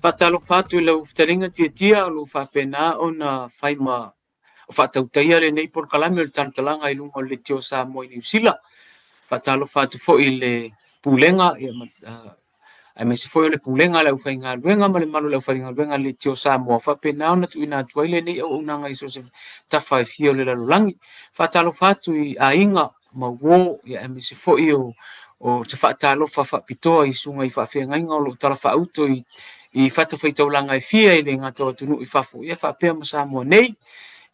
Faatalofa atu i lau fetalaiga Tiatia o lo o faapena ona fai ma faatautaia lenei polokalame o le Talatalaga i luga o le Leitio Samoa i Niu Sila. Faatalofa atu foi i le Pulega aemaise foi o le Pulega a le aufaigaluega ma le mamalu o le aufaigaluega a le Leitio Samoa, faapena ona tuuina atu ai lenei auaunaga i so o se tafa e fia o le lalolagi. Faatalofa atu i aiga ma uo, aemaise foi o se faatalofa faapitoa i susuga i faafeagaiga o lo o talafaauto i fatafaitaulaga e fia e le gata o atunuu i fafo, ia faapea ma Samoa nei.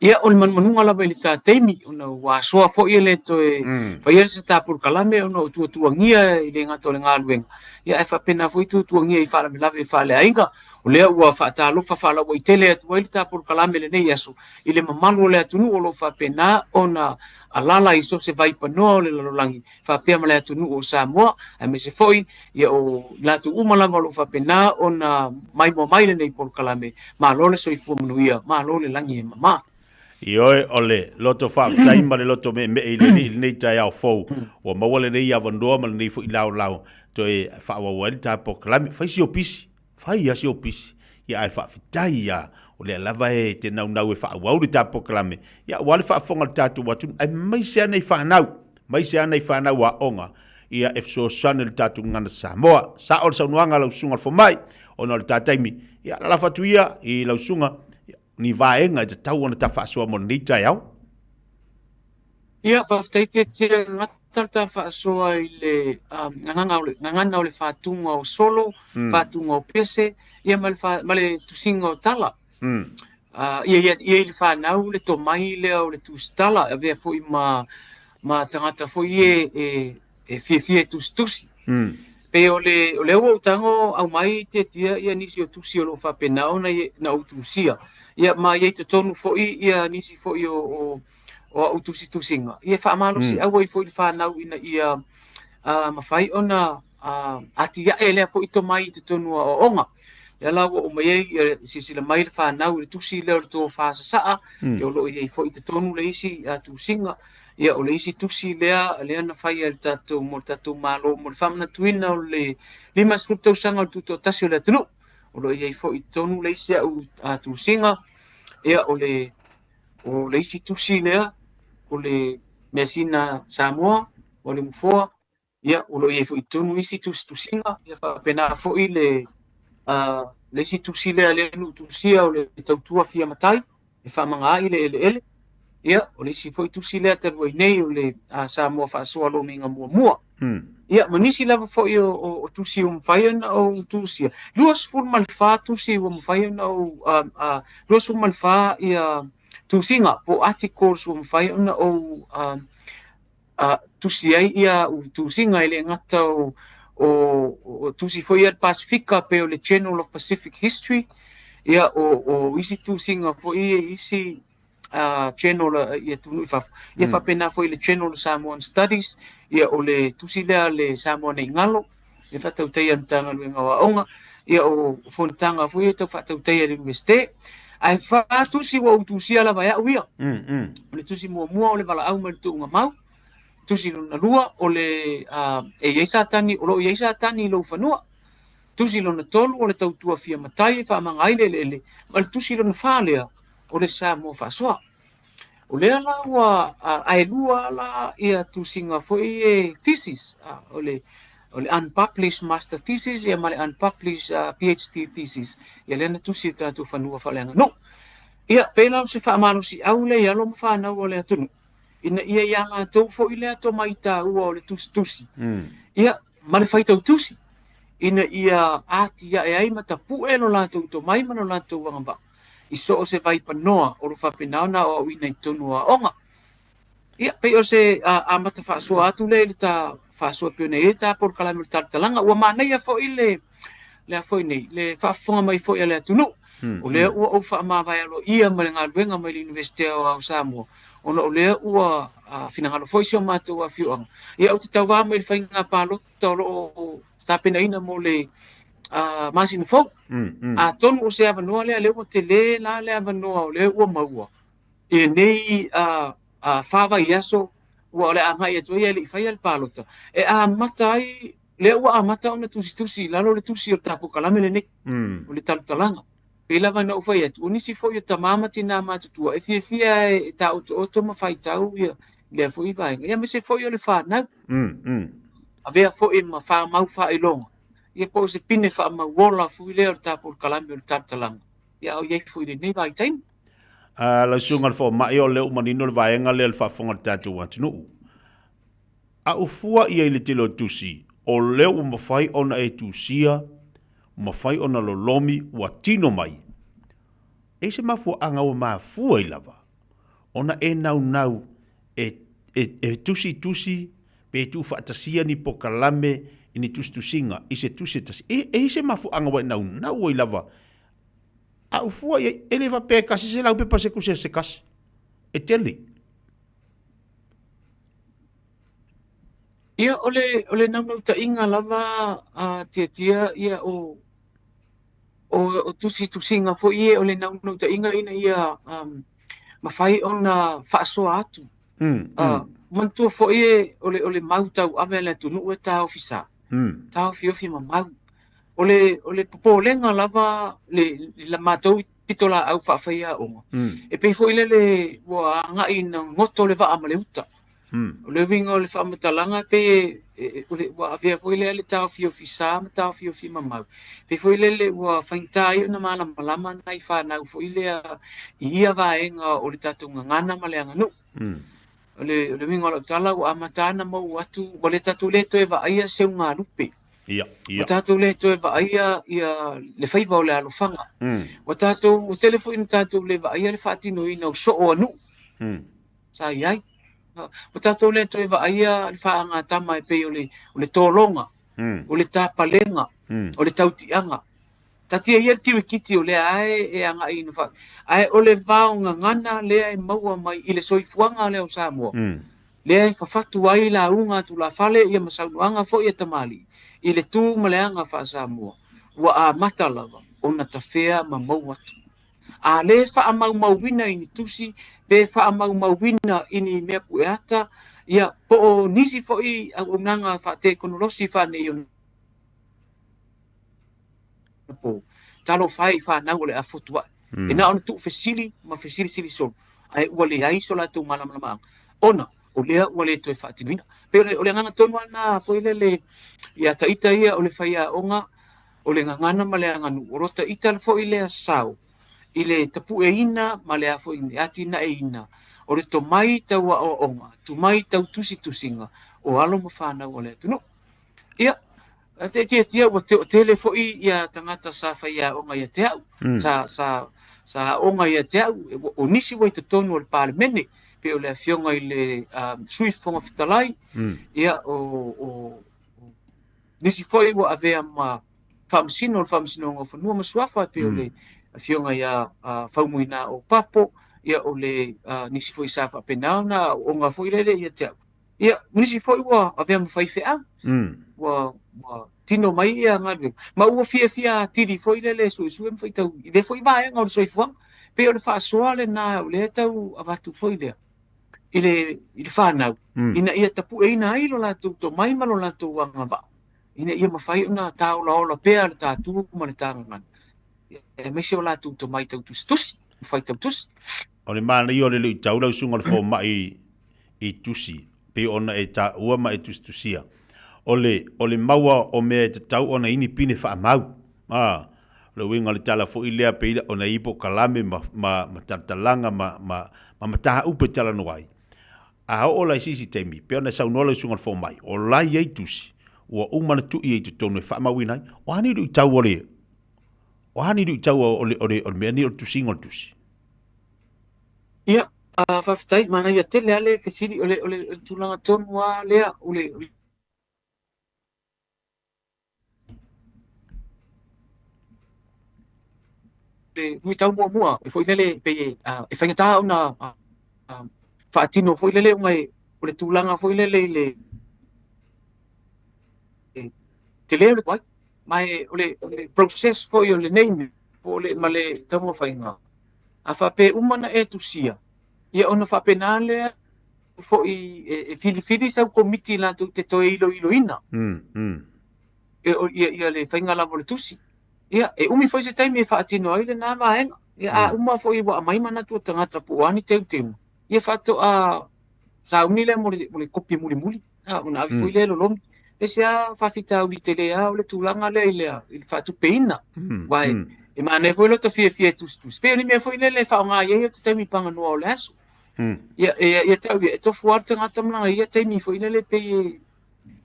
Ia, o le manumanuga lava i le ta taimi, ona ua asoa foi e le toe faia se ta polokalame ona o tuatuagia e le gata o le galuega, ia ae faapena foi tuatuagia i faalavelave faaleaiga. O lea ua faatalofa faalauaitele atu ai le ta polokalame i lenei aso i le mamalu o le atunuu o lo o faapena ona alaala i so o se vaipanoa o le lalolagi faapea ma le atunuu o Samoa, aemaise foi ia o i latou uma lava o lo o faapena ona maimoa mai lenei polokalame. Malo le soifua manuia, malo le lagi e mama. Ioe, o le loto faafetai ma le loto meemee i le Alii i lenei taeao fou, ua maua lenei avanoa ma lenei foi laolao toe faaauau ai le ta polokalame. Fai si opisi, Fai lava si opisi, ia ae faafetai lava, o lea lava e te naunau e faaauau le ta polokalame, ia aua le faafofoga a le tatou atunuu, aemaise lava nai fanau, aemaise lava nai fanau aoga, ia e fesoasoani i le tatou gagana Samoa. Sao le saunoaga a lau susuga i le fomai, ona o le ta taimi, ia lalafo atu ia i lau susuga ni vaega e tatau ona ta faasoa mo lenei taeao. Ia, faafetai Tiatia Gata le ta faasoa i le gagana o le, gagana o le fatuga o solo, fatuga o pese, ia ma le, ma le tusiga o tala. Ia, ia, ia i le fanau le tomai lea o le tusitala, e avea foi ma, ma tagata foi e, e, e fiafia e tusitusi. Pei o le, o lea ua ou tago aumai Tiatia ia nisi o tusi o lo o faapena ona na ou tusia. Ia ma i ai totonu foi ia nisi foi o, o o au tusitusiga, ia faamalosiau ai foi le fanau ina ia mafai ona atiae lea foi tomai i totonu o aoaoga. Lea la ua oo mai ai ia silasila mai le fanau i le tusi lea o le tofa sasaa, ia o lo o i ai foi i totonu le isi tusiga. Ia o le isi tusi lea lea na faia e le tatou mo le tatou Malo mo le faamanatuina o le 50 tausaga o le tutoatasi o le atunuu. O lo o i ai foi i totonu le isi au tusiga. Ia o le O le isi tusi lea, o le Measina Samoa, o le Nofoa, ia, o lo o i ai foi i totonu isi tusitusiga, ia faapena foi le, le isi tusi lea lea na ou tusia o le Tautua Fia Matai, e faamagaai le eleele. Ia, o le isi foi tusi lea talu ai nei o le Samoa Faasoa Lomiga Muamua. Ia, ma nisi lava foi o, o, o tusi ua mafai ona ou tusia. 24 tusi ua mafai ona ou, 24 ia tusiga po o articles ua mafai ona ou tusi ai ia au tusiga e le gata o, o, o tusi foi ia le Pasifika pei o le Journal of Pacific History, ia o, o isi tusiga foi ia i isi Journal i atunuu i fafo. Ia faapena foi i le Journal of Samoan Studies, ia o le tusi lea a le Samoa Nei Galo, e faatautaia e le Matagaluega o Aoga, ia o fonotaga foi ia tau faatautaia e le Iunivesite. Ae fa tusi ua ou tusia lava e au ia. O le tusi muamua o le valaau mai le tuugamau, tusi lona lua o le e i ai Satani, o lo o i ai Satani i lou fanua. Tusi lona tolu o le tautua fia matai e faamaga ai le eleele, ma le tusi lona fa lea o le Samoa faasoa. O lea la ua ae lua la ia tusiga foi e thesis, o le o le unpublished master thesis ia ma le unpublished PhD thesis, ia lea na tusi e tatou fanua faaleaganuu. Ia, pei la o se faamalosiau lea i alo ma fanau a le atunuu, ina ia i a latou foi lea tomai taua o le tusitusi, ia, ma le faitau tusi, ina ia atiae ai ma tapue lo latou tomai ma lo latou agavaa i so o se vaipanoa o lo faapena ona aoaoina i totonu o aoga. Ia, pei o se amata faasoa atu lea i le ta faasoa pei ona i ai le ta polokalame o le talatalaga. Ua manaia foi le, le a foi nei, le faafofoga mai foi a le atunuu. O lea ua ou faamavae aloaia ma le galuega mai le Iunivesite Aoao o Samoa, ona o lea ua finagalo foi si o matou afioaga. Ia, ou te tauva mai i le faiga palota o lo o tapenaina mo le masina fou. Atonu o se avanoa lea, lea ua tele la le avanoa o lea ua maua i lenei fa vaiaso ua o le a agai atu ai ae le i faia le palota, e amata ai Lea ua amata ona tusitusi i lalo o le tusi o le tapolokalamme lenei, o le talutalaga. Pei lava ona ou fai atu, o nisi foi o tama ma tinā matutua e fiafia e taotooto ma faitau ia lea foi vaega, ia aemaise foi o le fanau. Avea foi ma famau faailoga, ia po o se pine faamauola foi lea o le tapolokalamme o le talutalaga, ia a o i ai foi i lenei vaitaimi. Lau Susuga i le Fomai, o lea ua manino le vaega lea i le faafofoga a le tatou atunuu. A ou fua i ai i le tele o tusi, o lea ua mafai ona e tusia, ua mafai ona lolomi, ua tino mai. E i ai se mafuaaga ua mafua ai lava ona e naunau e, e, e tusitusi pe tuufaatasia ni pokalame i ni tusitusiga i se tusi e tasi. E, e i ai se mafuaaga ua e naunau ai lava? A ou fua i ai, e le faapea e tasi se laupepa se tusi a se tasi. E tele. Ia, o le, o le naunautaiga lava a Tiatia, ia, o, o, o tusitusiga foi ia, o le naunautaiga ina ia um, mafai ona faasoa atu. Manatua foi e, o le, o le mau tauave a le atunuu e taofi sa, taofiofi ma mau. O le, o le popolega lava le, le matou pitolaau faafaiaoga, e pei foi lele ua agai ina goto le vaa ma le uta. O le uiga o le faamatalaga e pei e, o le, ua avea foi lea le taofiofi sa ma taofiofi mamau. Pei foi lele ua faigata ai ona malamalama nai fanau foi lea i ia vaega o le tatou gagana ma le aganuu. O le, o le uiga o lau tala ua amata ona maua atu, ua le tatou le toe vaaia seugalupe. Ia, ia. Ua tatou le toe vaaia ia le faiva o le alofaga. Ua tatou, ua tele foi ina tatou le vaaia le faatinoina o soo a nuu. Sa i ai. Ua tatou le toe vaaia le faagatama e pei o le, o le tologa, o le tapalega, o le tautiaga. Taatia ia le kirikiti o lea lava e agai ina faa... Ae o le vaogagana lea e maua mai i le soifuaga lea o Samoa, lea e fafatu ai lauga a tulafale ia ma saunoaga foi a tamalii i le tu ma le aga faa-Samoa, ua amata lava ona tafea ma maua atu. A le faamaumauina i ni tusi pe faamaumauina i ni mea pueata, ia po o nisi foi auaunaga faatekonolosi faaneionapo, talofa e i fanau o le a fotuai. E na ona tuufesili ma fesilisili solo, ae ua leai so latou malamalamaaga, ona o lea ua le toe faatinoina. Pei o le agaga tonu lava lena foi lele ia ita ia o le faiaoga, o le gagana ma le aganuu, o lo ta ita foi lea sao i le tapueina ma le a foi le atinaeina o le tomai tau aoaoga, tomai tau tusitusiga o alo ma fanau a le atunuu. Ia, te tiatia ua tele foi ia tagata sa faiaoga ia te au, sa, sa, sa aoga ia te au, o nisi ua i totonu o le Palemene, pei o le afioga i le Sui Fofoga Fetalai, ia, o, o, nisi foi ua avea ma faamasino o le Faamasinoga o Fanua ma Suafa, pei o le afioga ia Faumuina Opapo, ia o le nisi foi sa faapena ona aooga foi lele ia te au. Ia, ma nisi foi ua avea ma faifeau, ua, ua tino mai ia galuega, ma ua fiafia atili foi lele e suesue ma faitau i lea foi vaega o le soifuaga. Pei o le faasoa lena o lea e tau avatu foi lea i le, i le fanau, ina ia tapueina ai lo latou tomai ma lo latou agavaa, ina ia mafai ona taolaola pea le ta tu ma le ta gagana, aemaise o latou tomai tau tusitusi ma faitau tusi. O le manaia o le luitau lau susuga o le fomai i tusi, pei ona e taua ma e tusitusia. O le, o le maua o mea e tatau ona i ni pine faamau. A, o le uiga o le tala foi lea pei ona i polokalame ma, ma, ma talatalaga ma, ma, ma mataupu e talanoa ai. A oo la i se isi taimi, pei ona e saunoa lau susuga i le fomai, o la e i ai tusi, ua uma ona tui ai i totonu e faamauina ai. O a ni luitau o le, o a ni luitau o le, o le, o le mea nei o le tusiga o le tusi? Ia, faafetai, manaia tele lava le fesili, o le, o le, o le tulaga tonu lava lea, o le, le luitau muamua foi lele pei e faigata ona faatino foi lele ona o le tulaga foi lele i le tele o le tuai, ma o le process foi o lenei mea po o le ma le taumafaiga, a faapea uma ona e tusia, ia ona faapena lea foi e filifili sau komiti latou te toe iloiloina. ia, ia le faiga lava o le tusi. Ia, e umi foi se taimi e faatino ai lena vaega. Ia, a uma foi ua aumai manatu o tagata po o a ni teuteuga, ia faatoa sauni lea mo le, mo le kopi mulimuli, ona ave foi lea e lologi. Le isi lava faafitauli tele lava o le tulaga lea i le, i le faatupeina. Aua e, e manaia foi lota fiafia e tusitusi. Pei o ni mea foi lele e faaaoga i ai o te taimi paganoa o le aso. Ia, ia, ia te au ia, e tofu lava le tagata ma lana ia taimi foi lele pei e,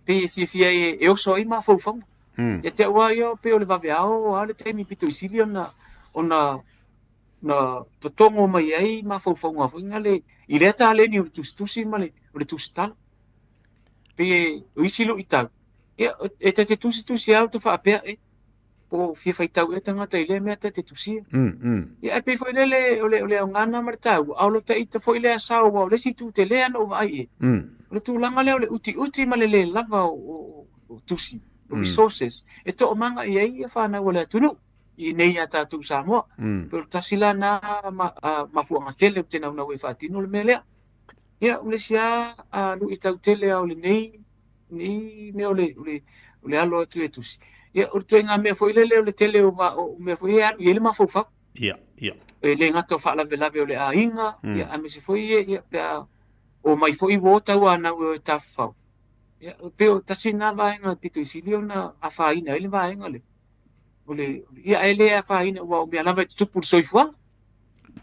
pei e fiafia ai e, e oso ai mafaufauga. Ia te au lava ia, pei o le vaveao lava le taimi pito i sili ona, ona, na totogo mai ai mafaufauga foi nale i lea taleni o le tusitusi ma le, o le tusitala. Pei e, o isi luitau, ia, e ta te tusitusi lava ua faapea, e, po o fia faitau ea tagata i lea mea ta te tusia. Ia, ae pei foi lele o le, o le aoga lena ma le taua, a o lo ita foi lea sao, aua o le isi itu tele lava na ou vaai i ai, o le tulaga lea o le utiuti ma le lē lava o, o, o tusi, o resources, e toomaga i ai ia fanau a le atunuu i inei ia tatou i Samoa. Pei o le tasi la lena ma, mafuaaga tele ou te naunau ai e faatino le mea lea. Ia, o le isi lava luitau tele lava o lenei nei mea o le, o le, o le alo atu e tusi. Ia, o le ituaiga mea foi lele o le tele o, o mea foi e alu i ai le mafaufau. Ia, ia. E le gata o faalavelave o le aiga, ia, aemaise foi ia, ia, pe a omai foi uo tauanau e o e tafafao. Ia, pei o tasi lena vaega pito i sili ona afaina ai le vaega lea. O le, ia, ae le afaina aua o mea lava e tutupu i le soifuaga.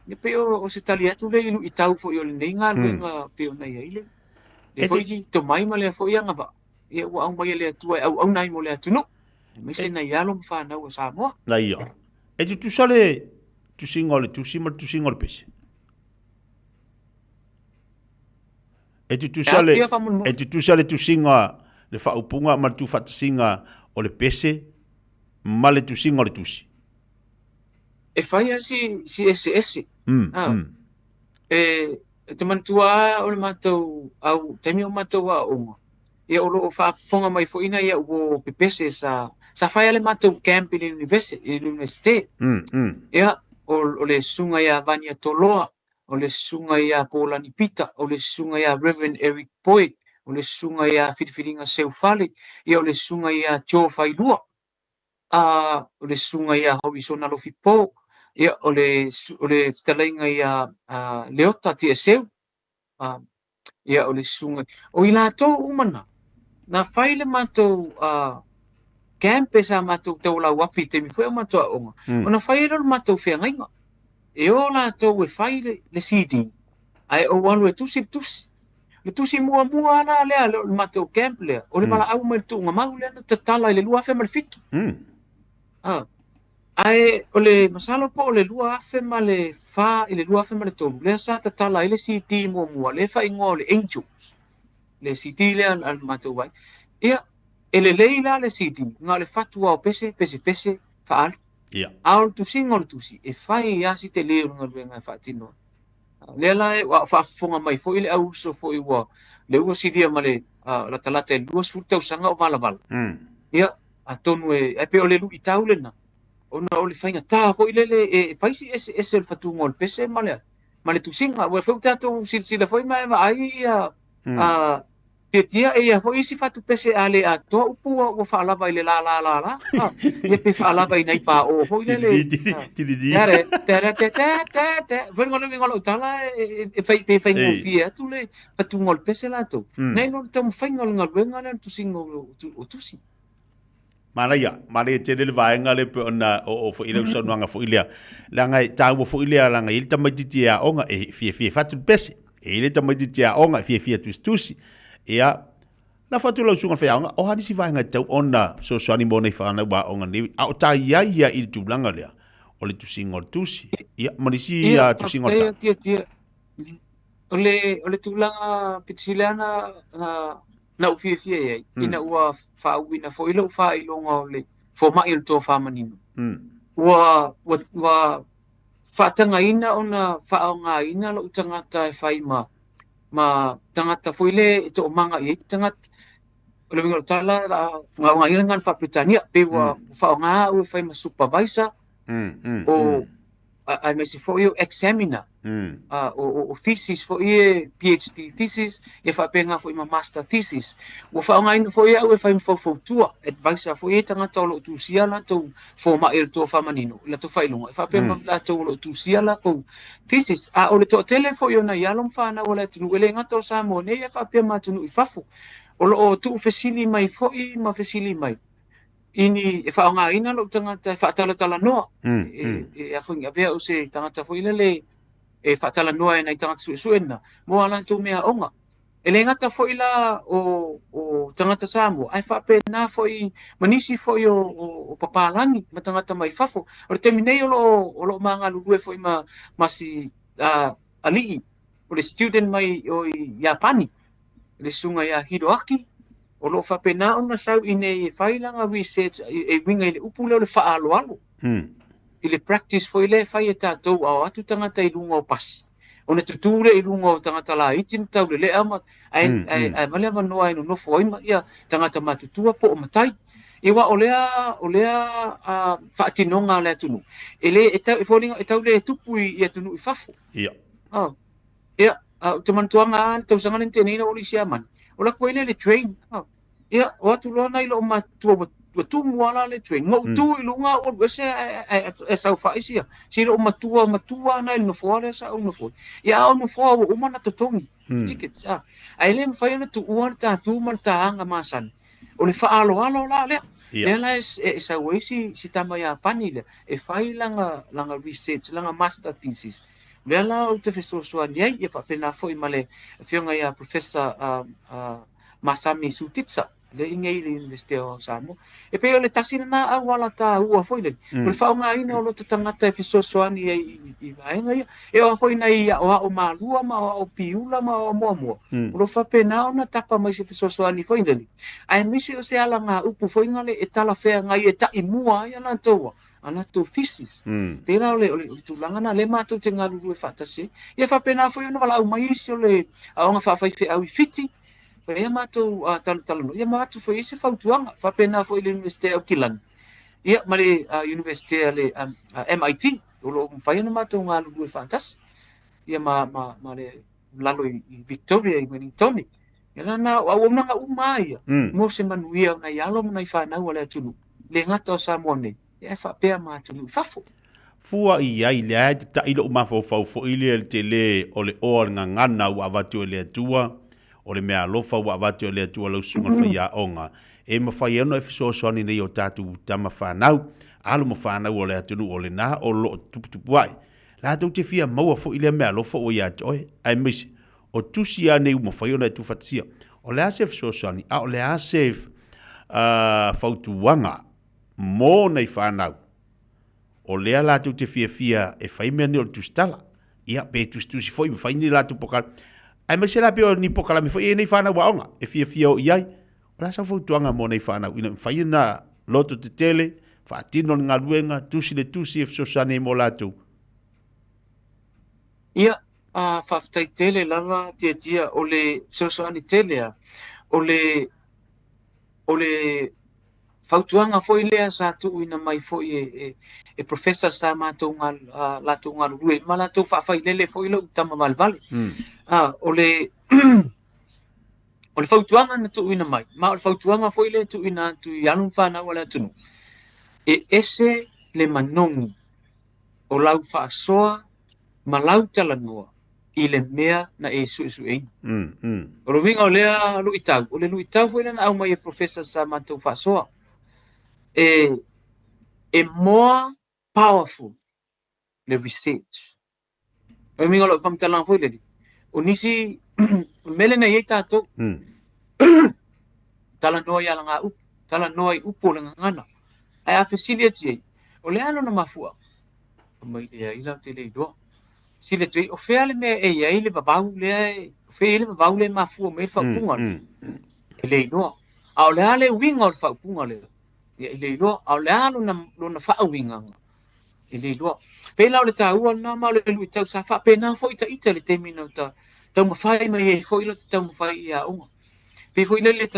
Ia pei o, o se tali atu lea i luitau foi o lenei galuega pei ona i ai le, lea foi tomai ma lea foi agavaa, ia ua aumai e le Atua e auauna ai mo le atunuu, aemaise nai alo ma fanau a Samoa. Na ia. E tutusa le tusiga o le tusi ma le tusiga o le pese? E tutusa le, e tutusa le tusiga, le faaupuga ma le tuufaatasiga o le pese ma le tusiga o le tusi? E fai lava si, si eseese. E, e te manatua lava o le matou au, taimi o matou aoaoga, ia o lo o faafofoga mai foi nai au uo pepese sa, sa fai lava le matou camp i le univese, i le Universite. Ia, o, o le susuga ia Vania Toloa, o le susuga ia Polani Pita, o le susuga ia Reverend Eric Poi, o le susuga ia Filifiliga Seufale, ia o le susuga ia Joe Failua. a o le susuga ia Horisona Alofipo, ia o le o le fetalaiga ia Leota Tiaseu, a ia o le susuga o i latou uma na, na fai le matou camp e sa matou taualauapi i taimi foi o matou aoaoga, ona fai ai lea o le matou feagaiga. E o latou e fai le, le CD, ae ou alu e tusi le tusi. Le tusi muamua lava la lea o le matou camp lea, o le valaau mai le tuugamau lea na tatala i le 2007. Ah. Ae o le masalo po o le 2004 i le 2003 lea sa tatala ai le CD muamua, lea e faaigoa o le Angels, le CD lea a le matou ai. Ia, e lelei la le CD, na o le fatu lava o pese, pese, pese, faaalu. Ia. A o le tusiga o le tusi, e fai lava si tele o le galuega e faatino ai. Lea la ua faafofoga mai foi le au uso foi ua lea ua silia ma le latalata i le 20 tausaga o valavala. Ia, atonu e, ae pei o le luitau lena, ona o le faigata foi lele e fai si eseese o le fatuga o le pese ma le, ma le tusiga. Aua foi ua tatou silasila foi ma e vaai ia, Tiatia e ia foi isi fatu pese a le atoa upu ua, ua faalava i le la la la la. Ah, ia pe faalava i nai paʻō foi lele. Tare, tare, te, te, te, te. Foi le uiga o lau tala e, e, e fai, pe faigofie atu le fatuga o le pese latou. Nai lo le taumafaiga o le galuega lea o le tusiga o, o tusi. Manaia, manaia tele le vaega lea pei ona oo foi i lau saunoaga foi lea. Leaga e taua foi lea, leaga e i ai le tamaitiiti e aoga e fiafia e fatu le pese. E i ai le tamaitiiti e aoga e fiafia e tusitusi. Ia, lafo atu lau susuga i le faiaoga, o a nisi vaega e tatau ona fesoasoani mo nei fanau aoga nei, a o ta i ai ia i le tulaga lea o le tusiga o le tusi, ia, ma nisi Ia, tusiga o le faafetai tala. Tiatia. O le, o le tulaga pito sili lava na, na, na ou fiafia i ai, ina ua faauuina foi lou faailoga o le fomai o le tofa manino. Ua, ua, ua faatagaina ona faaaogaina lou tagata e fai ma, ma tagata foi le e toomaga i ai tagata. O le uiga o le tala, o le a faaaogaina le gagana faa-Peretania, pei ua faaaoga au e fai ma supervisor o Aemaise foi o examiner, o thesis foi ia, PhD thesis, ia faapena foi ma master thesis. Ua faaaogaina foi au e fai ma faufautua, advisor foi ia i tagata o lo o tusia latou fomai o le Toa Faamanino i latou faailoga, e faapea ma latou o lo o tusia latou thesis. A o le toatele foi o nai alo ma fanau a le atunuu, e le gata o Samoa nei ae faapea ma atunuu i fafo, o lo o tuufesili mai foi ma fesili mai i ni e faaaogaina lou tagata e faatalatalanoa, e avea o se tagata foi lele e faatalanoa e nai tagata suesue na mo a latou meaaoga. E le gata foi la o tagata Samoa, ae faapena foi ma nisi foi o papalagi ma tagata mai fafo. O le taimi nei o lo o ma galulue foi ma si alii o le student mai o Iapani, le susuga ia Hiroaki, o lo o faapena ona sau i nei e fai lana research e uiga i le upu lea o le faaaloalo. I le practice foi lea e fai e tatou a o atu tagata i luga o pasi, ona tutū lea i luga o tagata laiti ma taulelea ma ae aumai le avanoa e nonofo ai ma ia tagata matutua po o matai. Ia aua o lea o lea faatinoga a le atunuu, e le e tau e foliga e tau le tupu i atunuu i fafo. Ia. Ia, ou te manatuaga lava le tausaga lea na tea nei ina ua ou i Siamani, o alu atu ai lea i le train. Ia, o atu loa nai lou matua ua tumu lava la le train. Na ou tu i luga ou alu ese ae saofai sia si lou matua matua na i le nofoa lea sa ou nofo ai. Ia a o nofoa ua uma ona totogi tickets a. Ae le mafai ona tuua le ta tu ma le ta aga masani. O le faaaloalo la lea. Lea la e sau ai si tama Iapani lea e fai lana research, lana master thesis. O lea la ou te fesoasoani ai, ia faapena foi ma le afioga ia Professor Masami Sutitsa, lea i nei i le Iunivesite o Samoa. E pei o le tasi lena auala taua foi lele, o le faaaogaina o lota tagata e fesoasoani ai i vaega ia. E oo foi nai aoao malua ma aoao piula ma aoao muamua, o lo o faapena ona tapa mai se fesoasoani foi lele, aemaise o se alagaupu foi lea e talafeagai e taimua ai a latou a latou thesis. Pei la o le tulaga lena lea matou te galulue faatasi ai. Ia faapena foi ona valaau mai isi o le aoga faafaifeau i Fiti, fai a matou talatalanoa, ia ma avatu foi ai se fautuaga. Faapena foi i le Iunivesite a Aukilani, ia ma le Iunivesite a le MIT, o lo o mafai ona matou galulue faatasi, ia ma le lalo i Victoria i Wellingtone. Ia la na o auaunaga uma lava ia mo se manuia o nai alo ma nai fanau a le atunuu, le gata o Samoa nei, ia ae faapea ma atunuu i fafo. Fua i ai, lea e tataʻi loʻu mafaufau foi lea i le tele o le oa o le gagana ua avatu e le Atua, o le meaalofa ua avatu e le Atua lau susuga i le faiaoga, e mafai ai ona e fesoasoani nei o tatou tama fanau, alo ma fanau o le atunuu o lena o lo o tuputupu ae. Latou te fia maua foi lea meaalofa ua ia te oe, aemaise o tusi a nei ua mafai ona e tuufaatasia. O le a se fesoasoani, a o le a se fautuaga mo nai fanau o lea latou te fiafia e fai mea nei o le tusitala. Ia, pe tusitusi foi ma fai ni latou polokalame. Aemaise la pei o ni polokalame foi ia nei fanau aoga e fiafia o i ai. O le a sau fautuaga mo nei fanau ina ia mafai ona loto tetele, faatino le galuega, tusi le tusi e fesoasoani ai mo latou. Ia, faafetai tele lava Tiatia, o le fesoasoani tele lava. O le, o le fautuaga foi lea sa tuuina mai foi e professor sa matou latou galulue ma latou faafailele foi lou tama valevale. O le o le fautuaga na tuuina mai, ma o le fautuaga foi lea e tuuina atu i alo ma fanau a le atunuu, e ese le manogi o lau faasoa ma lau talanoa i le mea na e suesueina. O le uiga o lea luitau, o le luitau foi lea na aumai e professor sa matou faasoa, e more powerful le research. O le uiga o lau faamatalaga foi lele, o nisi, o le mea lea na i ai tatou, talanoa i alagaupu, talanoa i upu o le gagana. Ae a fesili atu i ai, o le a lona mafuaaga? Fai mai, leai la, ou te le iloa. Fesili atu i ai, o fea le mea e i ai le vavau lea, o fea e i ai le vavau lea e mafua mai ai le faaupuga lea? E le iloa. A o le a le uiga o le faaupuga lea? Ia, e le iloa. A o le a lona faauigaga? E le iloa. Pei la o le taua lena ma o le luitau sa faapena foi ita i le taimi na ta taumafai mai ai foi lota taumafai i aoga. Pei foi lele e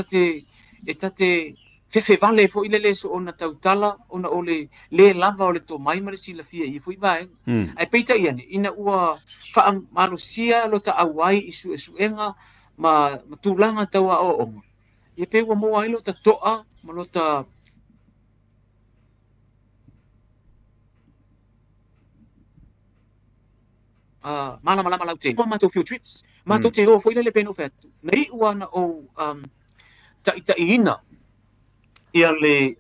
ta te fefe vale foi lele soona tautala ona o le lē lava o le tomai ma le silafia i ia foi vaega. Ae peitai ane, ina ua faamalosia lota auai i suesuega ma tulaga tau aoaoga, ia pei ua maua ai lota toa ma lota malamalama lautele. O matou field trips, matou te o foi lele pei ona ou fai atu, na iu lava ona ou taitaiina ia le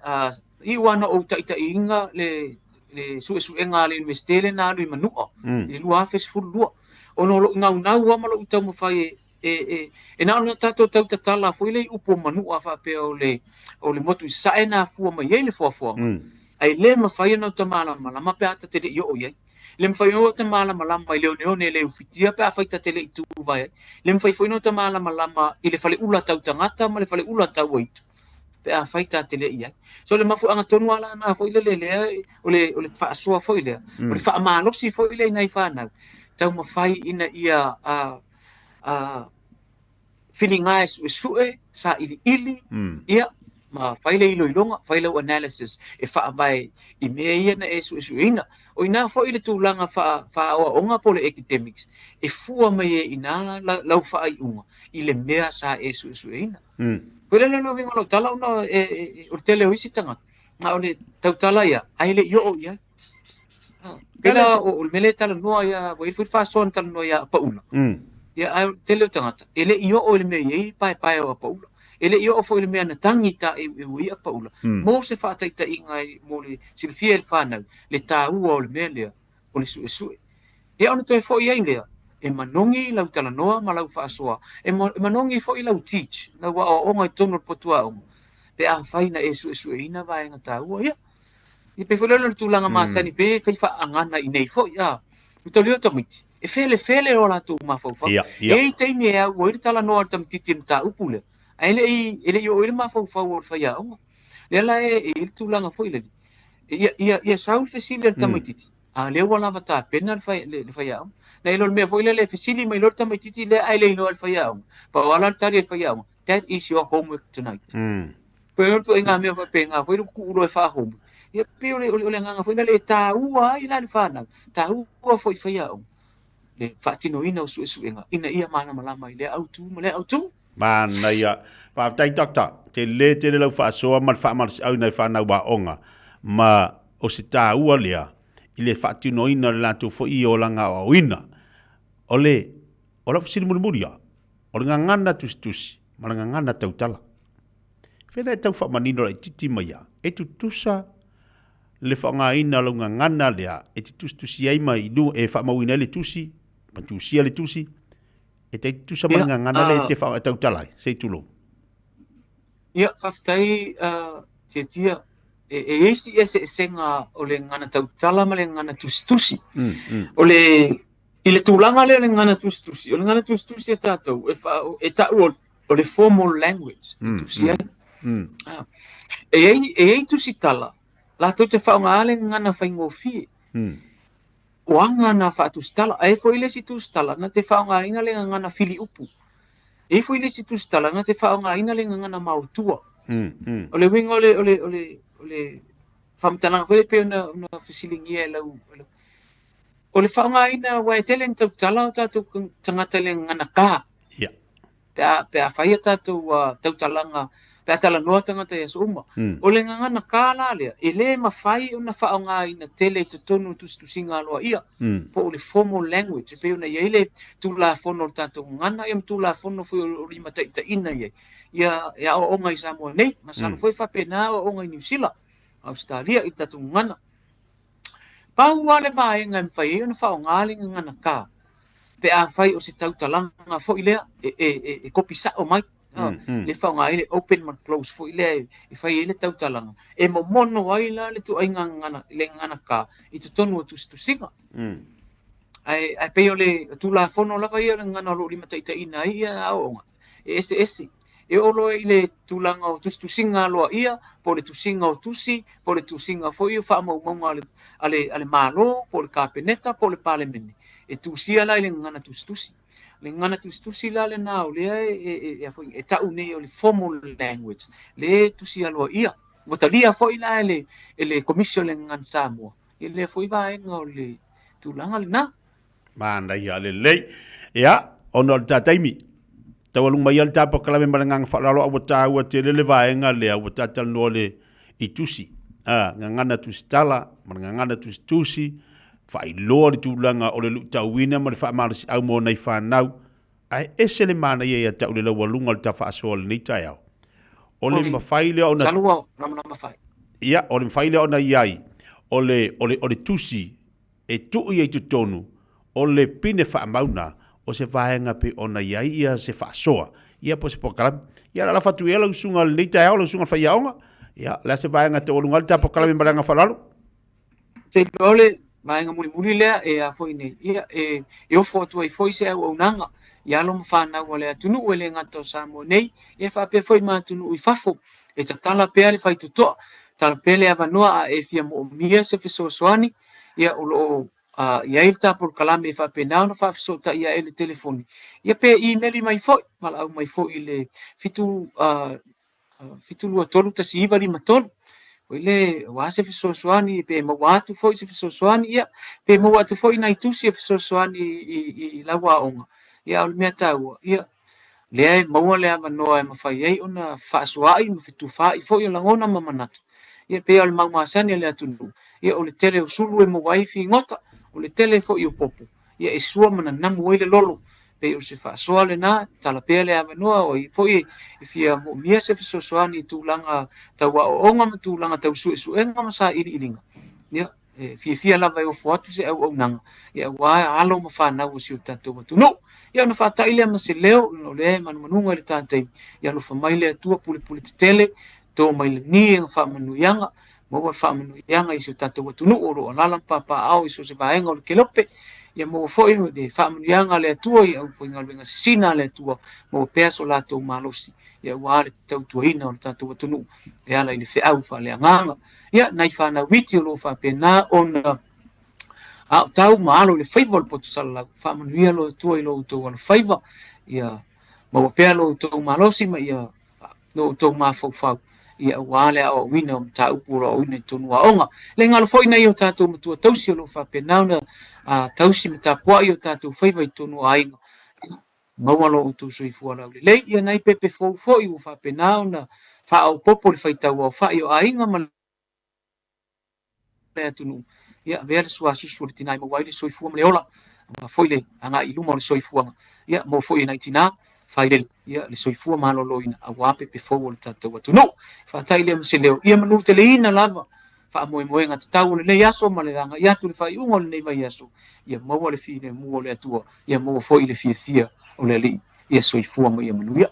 iu lava ona ou taitaiina le suesuega a le Iunivesite lea na alu i Manua i le 2012, ona o lou naunau lava ma lou taumafai e na ona tatou tau tatala foi lea i upu o Manua faapea o le motu i Sasae na afua mai ai le foafoaga, ae le mafai ona ota malamalama pe a ta te le i oo i ai. Le mafai ona ota malamalama i le oneone le ufitia pe afai ta te le i tuvae ai. Le mafai foi ona ota malamalama i le faleula tau tagata ma le faleula tau aitu pe afai ta te le i ai. So le mafuaaga tonu lava la na foi lele lea o le faasoa foi lea, o le faamalosi foi lea i nai fanau, taumafai ina ia filiga e suesue, sailiili, ia, ma fai le iloiloga, fai lau analysis e faavae i mea ia na e suesueina. O i ina foi le tulaga faaoaoga po o le academics, e fua mai ai i ina lau faaiuga i le mea sa e suesueina. Koe lea le uiga o lau tala ona o le tele o isi tagata, na o le tautala ia, ae le i oo i ai. Pei la o le mea lea e talanoa ia, ua i ai foi le faasoa na talanoa ia Apaula. Ia, ae o le tele o tagata, e le i oo i le mea e i ai le paepae o Apaula. E le i oo foi i le mea na tagi taeueu ai Apaula. Mo se faataitaiga mo le silafia e le fanau, le taua o le mea lea, o le suesue. Ia ona toe foi ai lea, e manogi lau talanoa ma lau faasoa, e manogi foi lau teach, lau aoaoga i totonu o le potu aoga, pe afai na e suesueina vaega taua ia. Ia pei foi lea o le tulaga masani pe fai faaagana i nei foi, a. Maitaulia o tamaiti, e felefele o latou mafaufau. E i ai taimi e au ai le talanoa a le tamaitiiti i le mataupu lea, ae e le i oo i le mafaufau o le faiaoga. Lea la e i ai le tulaga foi lele, ia sau le fesili a le tamaitiiti, a o lea ua lava tapena le faiaoga. Nai lo le mea foi lele e fesili mai loa le tamaitiiti lea ae le iloa e le faiaoga, pau lava la le tali a le faiaoga, That is your homework tonight. Pei o le ituaiga mea faapena foi le tuu loa e faa-homework. Ia pei o le agaga foi lea e taua ai la le fanau, taua foi i faiaoga le faatinoina o suesuega ina ia malamalama i lea autu ma lea autu. Manaia. Faafetai Doctor. Tele tele lau faasoa ma le faamalosiau i nai fanau aoga ma o se taua lea i le faatinoina o le latou foi olaga aoaoina. O le o lau fesili mulimuli lava, o le gagana tusitusi ma le gagana tautala. Fea e tau faamanino laitiiti mai ia, e tutusa le faaaogaina o lau gagana lea e te tusitusi ai ma i luga, e faamauina ai le tusi, ma tusia le tusi, e tai tutusa ma le gagana lea e te faaaoga e tautala ai, se i tulou. Ia, faafetai Tiatia. E i ai si eseesega o le gagana tautala ma le gagana tusitusi. O le I le tulaga lea o le gagana tusitusi, o le gagana tusitusi a tatou, e tau o le formal language e tusi ai. E i ai tusitala, latou te faaaogaina le gagana faigofie. O aga na faatusitala. Ae i ai foi le isi tusitala na te faaaogaina le gagana filiupu. E i ai foi le isi tusitala na te faaaogaina le gagana maotua. O le uiga o le faamatalaga foi lea pei ona fesiligia e lau O le faaaogaina, aua e tele ina tautala o tatou tagata i le gagana ka. Ia. Pe a fai a tatou tautalaga, pe a talanoa tagata i aso uma. O le gagana ka la lea, e le mafai ona faaaogaina tele i totonu o tusitusiga aloaia, po o le formal language, e pei ona i ai le Tulafono o le tatou gagana, ia ma Tulafono foi o limataitaiina i ai ia aoaoga i Samoa nei. Masalo foi e faapena aoaoga i Niu Sila, Ausetalia i le tatou gagana. Pau lava le vaega e mafai ai ona faaaoga le gagana ka, pe afai o se tautalaga foi lea e kopi sao mai, lea e faaaoga ai le open ma le close foi lea e fai ai le tautalaga, e momono ai la le ituaiga gagana, le gagana ka i totonu o tusitusiga. Ae pei o le Tulafono lava ia o le gagana o lo o limataitaiina ai ia aoaoga, e eseese. E oo loa i le tulaga o tusitusiga aloaia, po o le tusiga o tusi, po o le tusiga foi o faamaumauga a le Malo, po o le Kapeneta, po o le Palemene, e tusia la i le gagana tusitusi. Le gagana tusitusi la lena o lea e ta'u nei o le formal language, lea e tusi aloa'ia. Ua talia foi la e le Komisi o le Gagana Samoa ia lea foi vaega o le tulaga lena. Manaia lelei. Ia, ona o le ta taimi, taualuga mai ai le ta polokalame ma le agaga faaaloalo a ua taua tele le vaega lea ua ta talanoa le i tusi, a, gagana tusitala ma le gagana tusitusi, faailoa le tulaga o le luitauina ma le faamalosiau mo nai fanau, ae ese le manaia ia te au le laualuga o le ta faasoa o lenei taeao. O le mafai lea ona... Ia, o le mafai lea ona i ai o le, o le, o le tusi e tuu ia i totonu o le pine faamauna o se vaega pei ona i ai ia se faasoa, ia po o se polokalame. Ia, o le a lafo atu ia lau susuga i lenei taeao, lau susuga i le faiaoga. Ia, o le a se vaega e taualuga ai le ta polokalame ma le agaga faaaloalo? Ou te iloa o le vaega mulimuli lea e a foi nei, ia, e ofo atu ai foi se auaunaga i alo ma fanau a le atunuu e le gata o Samoa nei, ia faapea foi ma atunuu i fafo. E tatala pea le faitotoa, tatala pea le avanoa a e fia moomia se fesoasoani, ia o lo o i ai le ta polokalame e faapena ona faafesootai ae i le telefoni, ia pe imeli mai foi, valaau mai foi i le 7 723 1953. Foi le, aua se fesoasoani, pe maua atu foi se fesoasoani, ia, pe maua atu foi nai tusi e fesoasoani i lau aoga, ia, a o le mea taua, ia, lea e maua le avanoa e mafai ai ona fefaasoaai ma fetufaai foi o lagona ma manatu. Ia, pei lava o le mau masani a le atunuu, ia, o le tele o sulu e maua ai figota, o le tele foi o popo, ia e sua ma nanamu ai le lolo. Pei o se faasoa lena, tatala pea le avanoa, o ai foi e fia moomia se fesoasoani i tulaga tau aoaoga ma tulaga tau suesuega ma sailiiliga, ia, e fiafia lava e ofo atu se auaunaga, ia, aua alo ma fanau o si o tatou atunuu. Ia ona faatai lea ma se leo, ona o lea e manumanuga i le ta taimi, ia alofa mai le Atua pulepule tetele, to mai lagi e faamanuiaga, maua le faamanuiaga i si o tatou atunuu o lo o alaala ma papaaao i so o se vaega o le kelope, ia maua foi le faamanuiaga a le Atua i aufaigaluega sisina a le Atua, maua pea so latou malosi, ia aua le tautuaina o le tatou atunuu e ala i le feau faaleagaga. Ia, nai fanau iti o lo o faapena ona aotau ma alo i le faiva o le poto salalau, faamanuia lo Atua i lo outou alofaiva, ia maua pea lo outou malosi ma ia lo outou mafaufau, ia aua le aoaoina o mataupu o lo o aoaoina i totonu o aoga. Le galo foi nai o tatou matua tausi o lo o faapena ona tausi ma tapuai o tatou faiva i totonu o aiga, maua lo outou soifua laulelei. Ia nai pepe fou foi ua faapena ona faaopoopo le faitau aofai o aiga ma le atunuu, ia avea le suasusu o le tina e maua ai le soifua ma le ola, aua foi le agai i luma o le soifuaga, ia maua foi e nai tina failele, ia le soifua maloloina aua pepe fou o le tatou atunuu. Faata'i lea ma se leo, ia manuteleina lava faamoemoega tatau o lenei aso ma le agai atu i le faaiuga o lenei vaiaso, ia maua le filemu o le Atua, ia maua foi le fiafia o le Alii, ia soifua ma ia manuia.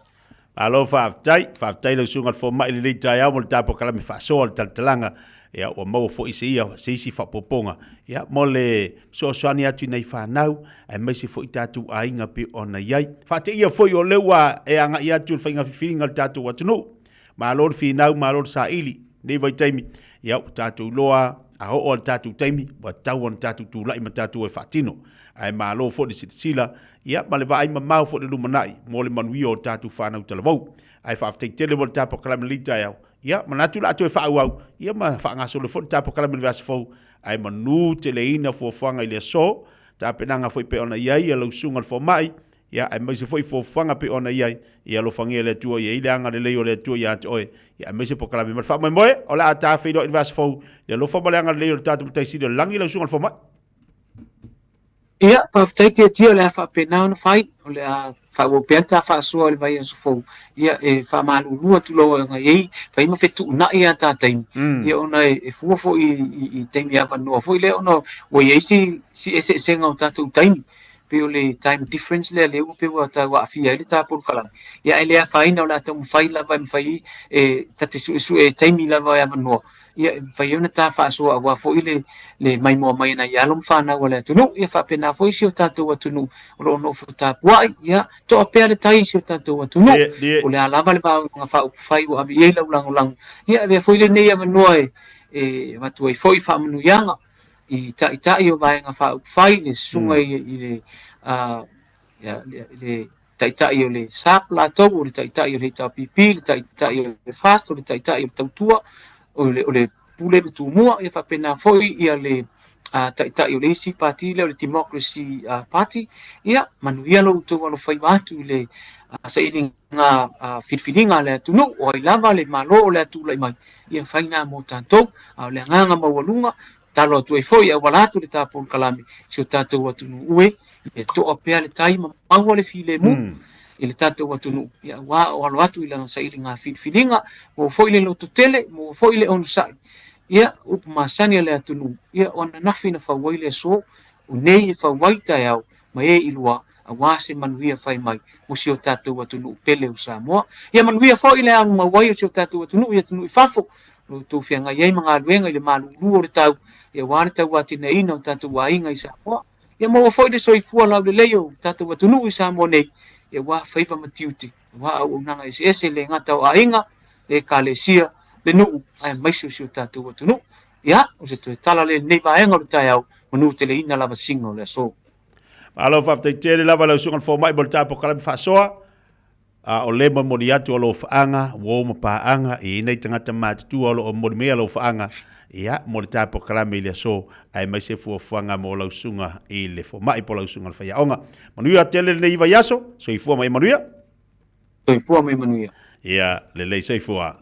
Malo faafetai, faafetai lau susuga i le fomai i lenei taeao mo le ta polokalame faasoa o le talatalaga, ia ua maua foi se ia se isi faaopoopoga ia mo le fesoasoani atu i nai fanau aemaise foi tatou aiga pei ona i ai. Faateia foi o lea ua e agai atu i le faiga filifiliga a le tatou atunuu. Malo le finau, malo le saili. Nei vaitaimi, ia ua tatou iloa a oo i le tatou taimi, ua tatau ona tatou tulai ma tatou e faatino. Ae malo foi le silasila, ia ma le vaai mamao foi i le lumanai mo le manuia o tatou fanau talavou. Ae faafetai tele mo le ta polokalame i lenei taeao. Ia, manatu o le a toe faaauau, ia ma faagasolo foi le ta polokalame i le vaiaso fou. Ae manu teleina fuafuaga i le aso, tapenaga foi pei ona i ai lau susuga i le fomai, ia aemaise foi fuafuaga pei ona i ai, ia alofagia e le Atua ia i ai le agalelei o le Atua ia te oe, ia aemaise polokalame ma le faamoemoe, o le a ta feiloai i le vaiaso fou, le alofa ma le agalelei o le tatou Matai Sili o le Lagi, lau susuga i le fomai. Ia, faafetai Tiatia, o le a faapena ona fai, o le a faaauau pea le ta faasoa i le vaiaso fou, ia e faamalulu atu loa ona e i ai, fai ma fetuunai a ta taimi, ia ona e fua foi i taimi avanoa foi lea ona ua i ai si eseesega o tatou taimi. Pei o le time difference lea lea ua pei ua tau aafia ai le ta polokalame, ia ae le afaina o le a taumafai lava e mafai e ta te suesue taimi lava e avanoa, ia e mafai ai ona ta faasoa aua foi le maimoa mai a nai alo ma fanau a le atunuu. Ia faapena foi si o tatou atunuu o lo o nofo tapuai, ia toa pea le tai i si o tatou atunuu. O le a lava le vaega faaupufai ua ave i ai lau lagolago, ia avea foi lenei avanoa e avatu ai foi faamanuiaga i taitai o Vaega Faaupufai, le susuga i le Ia, le Taitai o le SAP latou, o le Taitai o le HRPP, le Taitai o le FAST, o le Taitai o le Tautua, o le, o le Pule ma Tumua, ia faapena foi ia le Taitai o le isi pati lea o le Democracy Party. Ia, manuia lo outou alofaiva atu i le sailiga filifiliga a le atunuu, o ai lava le Malo o le a tulai mai, ia fai na mo tatou. A o le agaga maualuga, Tatalo atu ai foi e auala atu le ta polokalame i si o tatou atunuu e, ia toa pea le tai ma maua le filemu i le tatou atunuu, ia aua o alo atu i lana sailiga filifiliga, maua foi le lototele, maua foi le onosai, ia upu masani a le atunuu, ia o ananafi na fau ai le aso, o nei e fau ai taeao ma e i lua aua se manuia fai mai mo si o tatou atunuu pele o Samoa. Ia manuia foi le alu mau ai o si o tatou atunuu i atunuu i fafo, o lo o outou feagai ai ma galuega i le malulu o le tau, ia aua le tauatiaeina o tatou aiga i Samoa. Ia maua foi le soifua laulelei o tatou atunuu i Samoa nei, ia aua faiva ma tiute, aua auaunaga eseese e le gata o aiga, le ekalesia, le nuu, aemaise o si o tatou atunuu. Ia, o se toe tala lea i lenei vaega o le taeao, manuteleina lavasiga o le aso. Malo faafetai tele lava lau susuga i le fomai mo le ta polokalame faasoa. A o le momoli atu o lou faaga, uo ma paaga, e i ai nai tagata matutua o lo o momoli mai a lou faaga, ia, mo le ta polokalame i le aso, aemaise fuafuaga mo lau susuga i le fomai po o lau susuga i le faiaoga. Manuia tele lenei vaiaso, soifua ma ia manuia. Soifua ma ia manuia. Ia, lelei soifua.